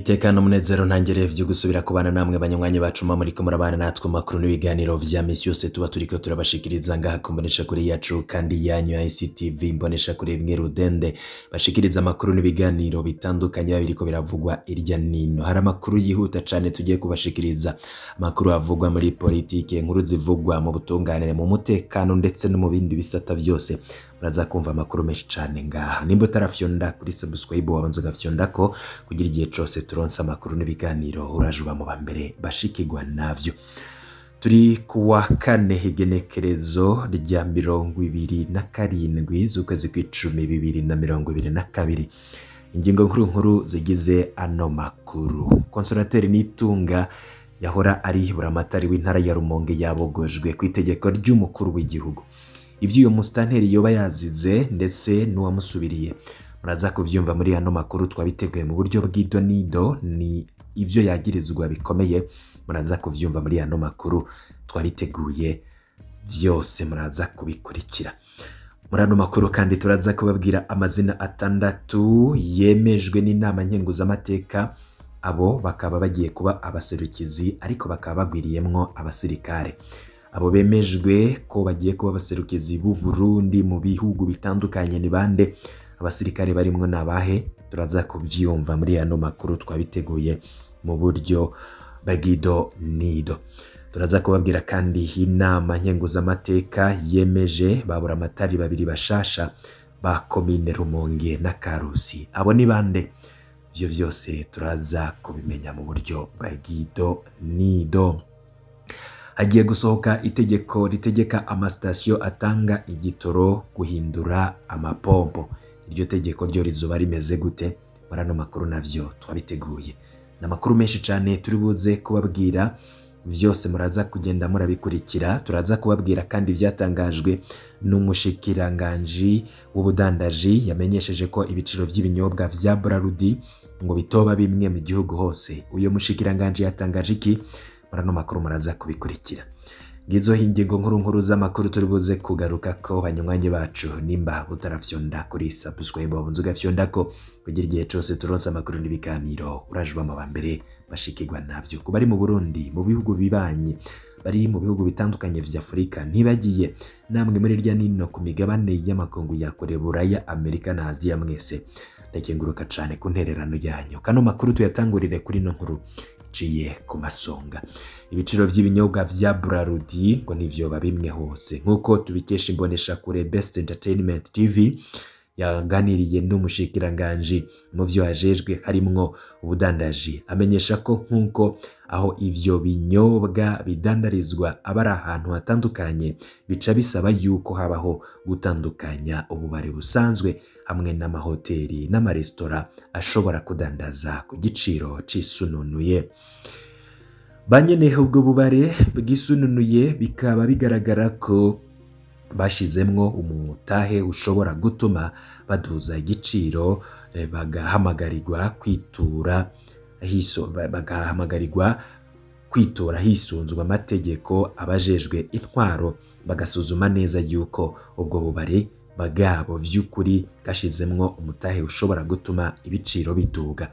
Nitekana umunezero ntangere vyo gusubira kubana namwe banywanyi bacu muriko murabana natwe mu makuru n'ibiganiro vya misi yose tuba turiko turabashikiriza ngaha ku mboneshakure yacu kandi yanyu ya ICTV, imboneshakure imwe rudende bashikiriza amakuru n'ibiganiro bitandukanye biba biriko biravugwa irya nino. Hari amakuru yihuta cane tugiye kubashikiriza, amakuru avugwa muri politike, inkuru zivugwa mu butunganire, mu mutekano ndetse no mu bindi bisata vyose. Muraza kumva amakuru menshi cane ngaha. Nimba utarafyonda kuri subscribe, wabanza ugafyondako kugira igihe cose turonse amakuru n'ibiganiro uraje uba mu ba mbere bashikirwa navyo. Turi kuwa kane, igenekerezo rya 27 z'ukwezi kw'icumi 2022. Ingingo nkuru nkuru zigize ano makuru: Consolateur Nitunga yahora ari buramatari w'intara ya Rumonge yabogojwe ku itegeko ry'umukuru w'igihugu. Ivyo uyo musitanteri yoba yazize ndetse n'uwamusubiriye muraza kuvyumva muri ano makuru twabiteguye mu buryo bw'idonido. Ni ivyo yagirizwa bikomeye, muraza kuvyumva muri ano makuru twabiteguye vyose, muraza kubikurikira muri ano makuru. Kandi turaza kubabwira amazina atandatu yemejwe n'inama nkenguzamateka, abo bakaba bagiye kuba abaserukizi ariko bakaba bagwiriyemwo abasirikare. Abo bemejwe ko bagiye kuba abaserukizi b'u Burundi mu bihugu bitandukanye ni bande? Abasirikare barimwo nabahe? Turaza kuvyumva muri ano makuru twabiteguye mu buryo bw'ido nido. Turaza kubabwira kandi inama nkenguzamateka yemeje baburamatari babiri bashasha ba komine Rumonge na Karusi. Abo ni bande? Ivyo vyose turaza kubimenya mu buryo bw'ido nido. Hagiye gusohoka itegeko ritegeka amasitasiyo atanga igitoro guhindura amapompo. Iryo tegeko ryo rizoba rimeze gute? Muri ano makuru navyo twabiteguye. Ni amakuru menshi cane turi buze kubabwira, vyose muraza kugenda murabikurikira. Turaza kubabwira kandi ivyatangajwe n'umushikiranganji w'ubudandaji, yamenyesheje ko ibiciro vy'ibinyobwa vya Brarudi ngo bitoba bimwe mu gihugu hose. Uyo mushikiranganji yatangaje iki? Muri ano makuru muraza kubikurikira. Ngizo ingingo nkuru nkuru z'amakuru turi buze kugaruka ko, banywanyi bacu. Nimba utarafyonda kuri subscribe, wabunze ugafyondako kugira igihe cose turonse amakuru n'ibiganiro uraje uba mu ba mbere bashikirwa navyo. Ku bari mu Burundi, mu bihugu bibanyi, bari mu bihugu bitandukanye vya Afurika, ntibagiye namwe muri irya nino ku migabane y'amakungu ya kure, Buraya, Amerika na Aziya, mwese ndakenguruka cane ku ntererano yanyu. Kano makuru tuyatangurire kuri no nkuru iciye ku masonga: ibiciro vy'ibinyobwa vya Brarudi ngo ntivyoba bimwe hose. Nk'uko tubikesha imboneshakure Best Entertainment TV yaganiriye n'umushikiranganji mu vyo ajejwe harimwo ubudandaji, amenyesha ko nk'uko aho ivyo binyobwa bidandarizwa aba ari ahantu hatandukanye, bica bisaba yuko habaho gutandukanya ububare busanzwe hamwe n'amahoteli n'amaresitora ashobora kudandaza ku giciro cisununuye. Banyene ubwo bubare bwisununuye bikaba bigaragara ko bashizemwo umutahe ushobora gutuma baduza igiciro, bagahamagarirwa kwitura hisunzwe amategeko abajejwe intwaro, bagasuzuma neza yuko ubwo bubare bwabo vy'ukuri bwashizemwo umutahe ushobora gutuma ibiciro biduga.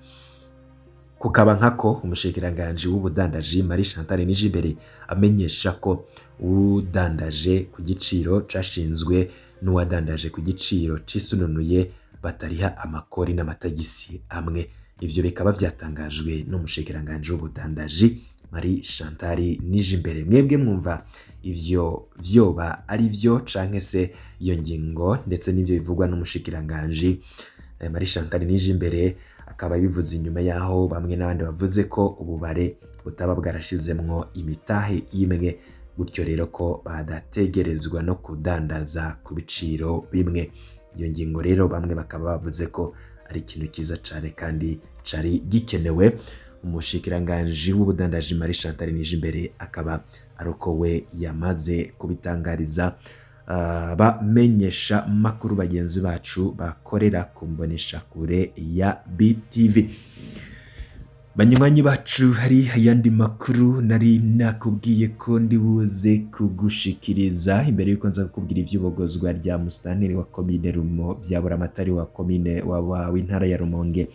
Kukaba nkako umushikiranganji w'ubudandaji Marie Chantal Nijimbere amenyesha ko udandaje ku giciro cashinzwe n'uwadandaje ku giciro cisununuye batariha amakori n'amatagisi amwe. Ivyo bikaba vyatangajwe n'umushikiranganji w'ubudandaji Marie Chantal Nijimbere. Mwebwe mwumva ivyo vyoba ari vyo canke se iyo ngingo ndetse n'ivyo bivugwa n'umushikiranganji Marie Chantal Nijimbere akaba bivuze inyuma yaho bamwe n'abandi bavuze ko ububare butaba bwarashizemwo imitahe imwe, gutyo rero ko badategerezwa no kudandaza ku biciro bimwe. Iyo ngingo rero bamwe bakaba bavuze ko ari ikintu cyiza cane kandi cari gikenewe. Umushikiranganji w'ubudandaji Marie Chantal Nijimbere akaba ari uko we yamaze kubitangariza bamenyesha makuru bagenzi bacu bakorera ku mboneshakure ya BTV. Banywanyi bacu, hari ayandi makuru nari nakubwiye ko ndi buze kugushikiriza imbere yuko nza kukubwira ivy'ubogozwa rya musitanteri wa komine Rumo, vya buramatari wa komine wa w'intara ya Rumonge.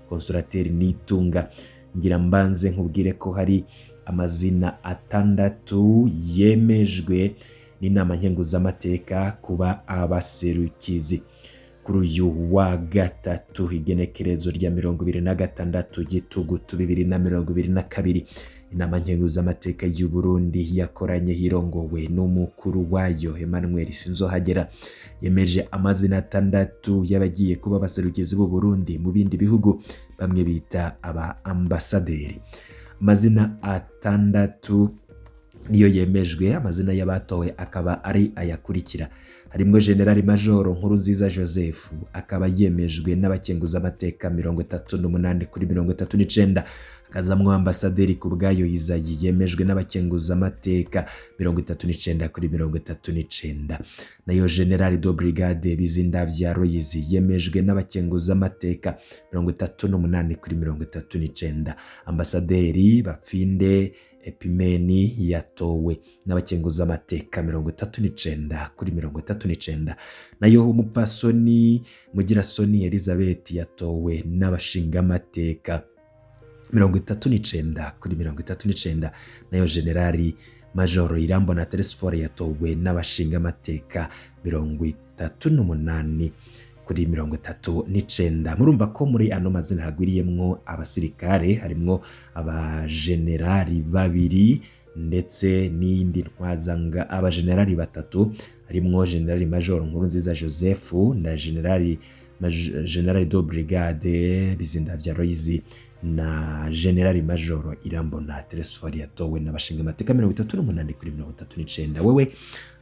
Consolateur Nitunga. Ngira mbanze nkubwire ko hari amazina atandatu yemejwe n'inama nkenguzamateka kuba abaserukizi. Kuri uyu wa gatatu, igenekerezo rya 26 Gitugutu 2022, inama nkenguzamateka y'u Burundi yakoranye hirongowe n'umukuru wayo Emmanuel Sinzohagera, yemeje amazina atandatu y'abagiye kuba abaserukizi b'u Burundi mu bindi bihugu, bamwe bita aba ambasaderi. Amazina atandatu niyo yemejwe. Amazina y'abatowe akaba ari ayakurikira: harimwo General Major Nkurunziza Joseph, akaba yemejwe n'abakenguzamateka 38 kuri 39. Hakazamwo Ambasaderi Kubwayo Izayi, yemejwe n'abakenguzamateka 39 kuri 39. Nayo General de Brigade Bizindavya Royizi yemejwe n'abakenguzamateka 38 kuri 39. Ambasaderi Bapfinde Epimeni yatowe n'abakenguzamateka 39 kuri 39. Nayo umupfasoni Mugirasoni Elizabeth yatowe n'abashingamateka 39 kuri 39. Nayo Generali Majoro Irambona Telesphore yatowe n'abashingamateka 38 kuri 39. Murumva ko muri ano mazina hagwiriyemwo abasirikare, harimwo abajenerali babiri ndetse n'iyindi ntwazanga, abajenerali batatu, harimwo Generali Major Nkurunziza Joseph na General de Brigade Bizindavya Royizi na General Major Irambona Telesphore yatowe n'abashingamateka 38 kuri 39. Wewe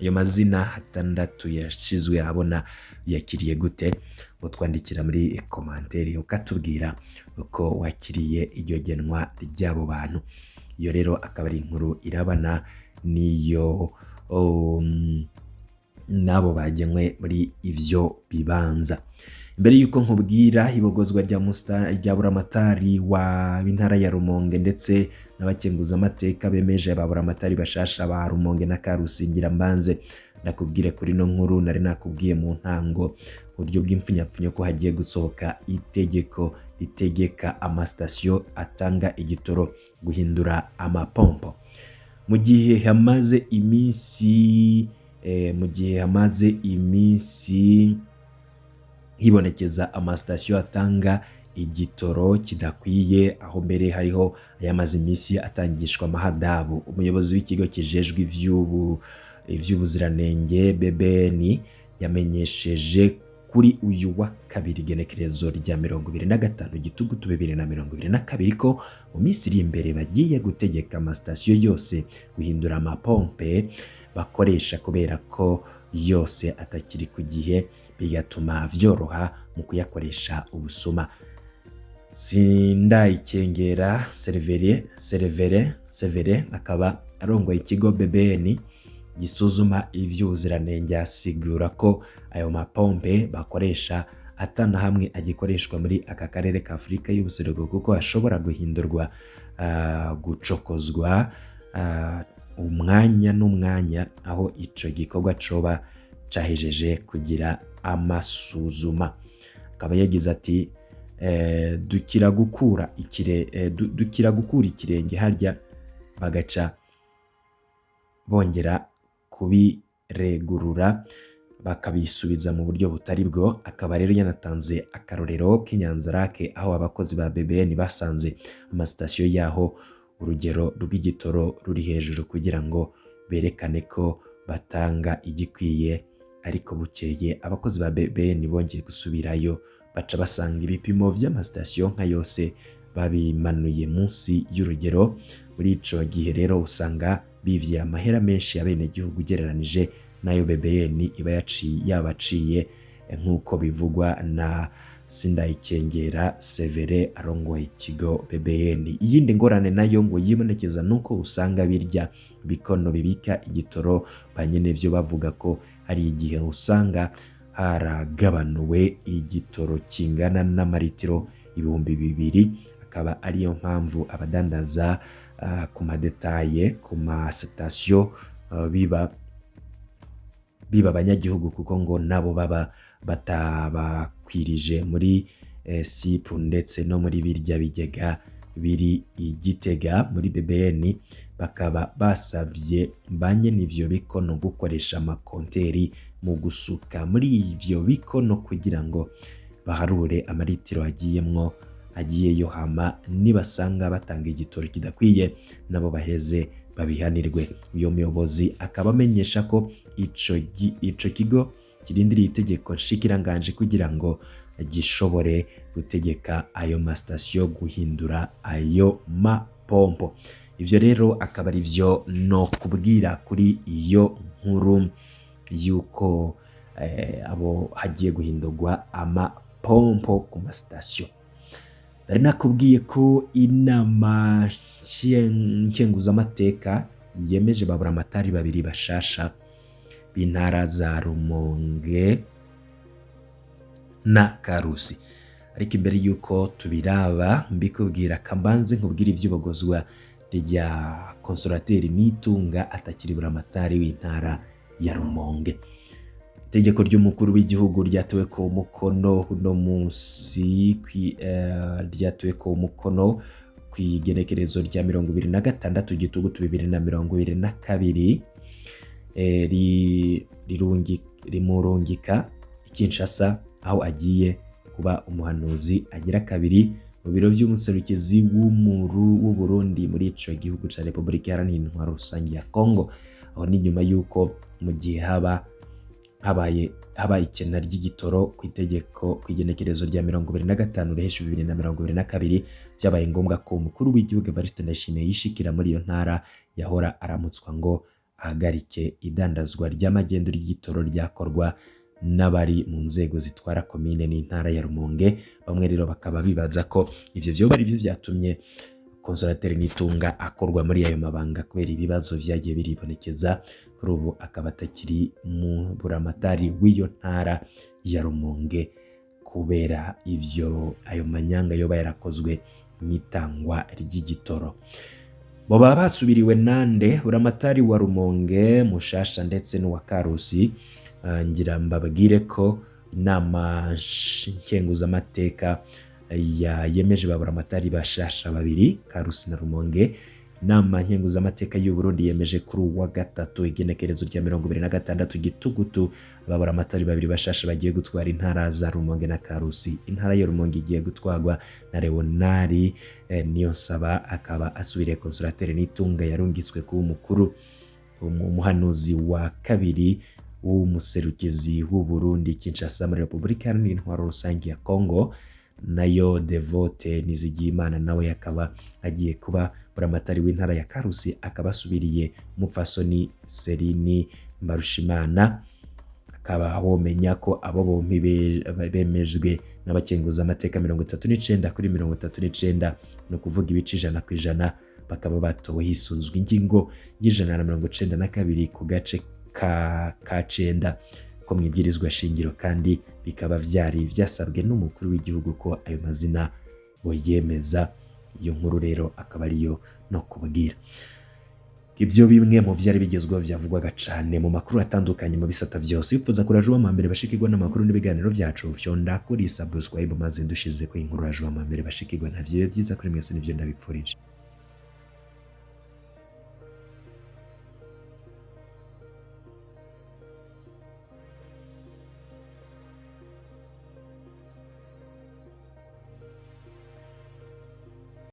ayo mazina atandatu yashizwe ahabona yakiriye gute? Utwandikira muri commentaire ukatubwira uko wakiriye iryo genwa ry'abo bantu. Iyo rero akaba ari inkuru irabana n'iyo n'abo bagenwe muri ivyo bibanza. Mbere yuko nkubwira ibogozwa rya buramatari wa intara ya Rumonge ndetse n'abakenguzamateka bemeje ba buramatari bashasha ba Rumonge na Karusi, ngira mbanze nakubwire kuri no nkuru nari nakubwiye mu ntango buryo bw'impfunyapfunyo ko hagiye gusohoka itegeko ritegeka amasitasiyo atanga igitoro guhindura amapompo. Mu gihe hamaze iminsi hibonekeza amasitasiyo atanga igitoro kidakwiye, aho mbere hariho ayamaze iminsi atangishwa amahadabu, umuyobozi w'ikigo kijejwe ivy'ubuziranenge BBN yamenyesheje kuri uyu wa kabiri, igenekerezo rya 25 Gitugutu 2022, ko mu minsi iri imbere bagiye gutegeka amasitasiyo yose guhindura amapompe bakoresha, kubera ko yose atakiri ku gihe, bigatuma vyoroha mu kuyakoresha ubusuma. Sindayikengera Severe akaba arongoye ikigo BBN gisuzuma ivy'ubuziranenge, asigura ko ayo mapompe bakoresha atana hamwe agikoreshwa muri aka karere ka Afurika y'ubuseruko, kuko ashobora guhindurwa, gucokozwa umwanya n'umwanya, aho ico gikorwa coba cahejeje kugira amasuzuma. Akaba yagize ati: "Dukira gukura ikirenge harya bagaca bongera kubiregurura, bakabisubiza mu buryo butari bwo." Akaba rero yanatanze akarorero k'Inyanzarake, aho abakozi ba BBN basanze amasitasiyo yaho urugero rw'igitoro ruri hejuru kugira ngo berekane ko batanga igikwiye, ariko bukeye abakozi ba BBN bongeye gusubirayo baca basanga ibipimo vy'amasitasiyo nka yose babimanuye munsi y'urugero. Muri ico gihe rero usanga bivye amahera menshi abenegihugu ugereranije n'ayo BBN iba yabaciye, nk'uko bivugwa na Sindayikengera Severe arongoye ikigo BBN. Iyindi ngorane nayo ngo yibonekeza nuko usanga birya bikono bibika igitoro ba nyenevyo bavuga ko hari igihe usanga haragabanuwe igitoro kingana n'amaritiro 2000, akaba ariyo mpamvu abadandaza ku madetaye, ku masitasiyo, biba abanyagihugu, kuko ngo nabo baba batabakwirije muri SIP ndetse no muri birya bigega biri i Gitega muri BBN. Bakaba basavye banyene ivyo bikono gukoresha amakonteri mu gusuka muri ivyo bikono kugira ngo baharure amaritiro agiyemwo agiyeyo, hama nibasanga batanga igitoro kidakwiye nabo baheze babihanirwe. Uyo muyobozi akaba amenyesha ko ico kigo kirindiriye itegeko nshikiranganje kugira ngo gishobore gutegeka ayo masitasiyo guhindura ayo mapompo. Ivyo rero akaba ari vyo no kubwira kuri iyo nkuru yuko abo hagiye guhindurwa amapompo ku masitasiyo. Nari nakubwiye ko inama nkenguzamateka yemeje baburamatari babiri bashasha b'intara za Rumonge na Karusi. Ariko imbere yuko tubiraba mbikubwira, kambanze nkubwira ivy'ibogozwa rya Consolateri Nitunga atakiri buramatari w'intara ya Rumonge. Itegeko ry'umukuru w'igihugu ryatowe ko umukono uno munsi, ryatowe ko umukono kw'igenekerezo rya 26 Gitugutu 2022, rimurungika i Kinshasa aho agiye kuba umuhanuzi agira kabiri mu biro vy'umuserukizi w'umuru w'Uburundi muri ico gihugu ca Republika Iharanira Intwaro Rusange ya Congo. Aho ni nyuma yuko mu gihe haba habaye haba ikena ry'igitoro ku itegeko kw'igenekerezo rya 25 Ruheshi 2022, byabaye ngombwa ko umukuru w'igihugu Evariste Ndayishimiye yishikira muri iyo ntara yahora aramutswa ngo ahagarike idandazwa ry'amagendo ry'igitoro ryakorwa n'abari mu nzego zitwara komine n'intara ya Rumonge. Bamwe rero bakaba bibaza ko ivyo vyoba ari vyo vyatumye Consolateri Nitunga akorwa muri ayo mabanga kubera ibibazo vyagiye biribonekeza. Kuri ubu akaba atakiri mu buramatari w'iyo ntara ya Rumonge kubera ivyo ayo manyanga yoba yarakozwe mw'itangwa ry'igitoro. Boba basubiriwe nande? Buramatari wa Rumonge mushasha ndetse n'uwa Karusi, ngira mbabwire ko inama nkenguzamateka yemeje baburamatari bashasha babiri, Karusi na Rumonge. Inama nkenguzamateka y'u Burundi yemeje kuri uwa gatatu igenekerezo rya 26 Gitugutu ababuramatari babiri bashasha bagiye gutwara intara za Rumonge na Karusi. Intara ya Rumonge igiye gutwarwa na Leonari Niyonsaba, akaba asubiriye Consolateri Nitunga yarungitswe kuba umukuru umuhanuzi wa kabiri w'umuserukizi w'u Burundi Kinshasa muri Republika Iharanira Intwaro Rusange ya Congo. Nayo Devote Nizigiyimana nawe akaba agiye kuba buramatari w'intara ya Karusi, akaba asubiriye Mupfasoni Serini Mbarushimana. Akaba womenya ko abo bompi bemejwe n'abakenguza amateka 39 kuri 39, ni ukuvuga ibice 100%, bakaba batowe hisunzwe ingingo y'192 ku gace ka 9 ko mwibwirizwa shingiro, kandi bikaba vyari vyasabwe n'umukuru w'igihugu ko ayo mazina boyemeza. Iyo nkuru rero akaba ariyo no kubwira. Ivyo bimwe mu vyari bigezweho vyavugwaga cane mu makuru atandukanye mu bisata vyose. Wifuza kuraje uwa mbere bashikirwa n'amakuru n'ibiganiro vyacu, fyonda kuri subscribe maze ndushize ko inkuru raje uwa mbere bashikirwa. Ntavyo byiza kuri mwese, nivyo ndabipfurije.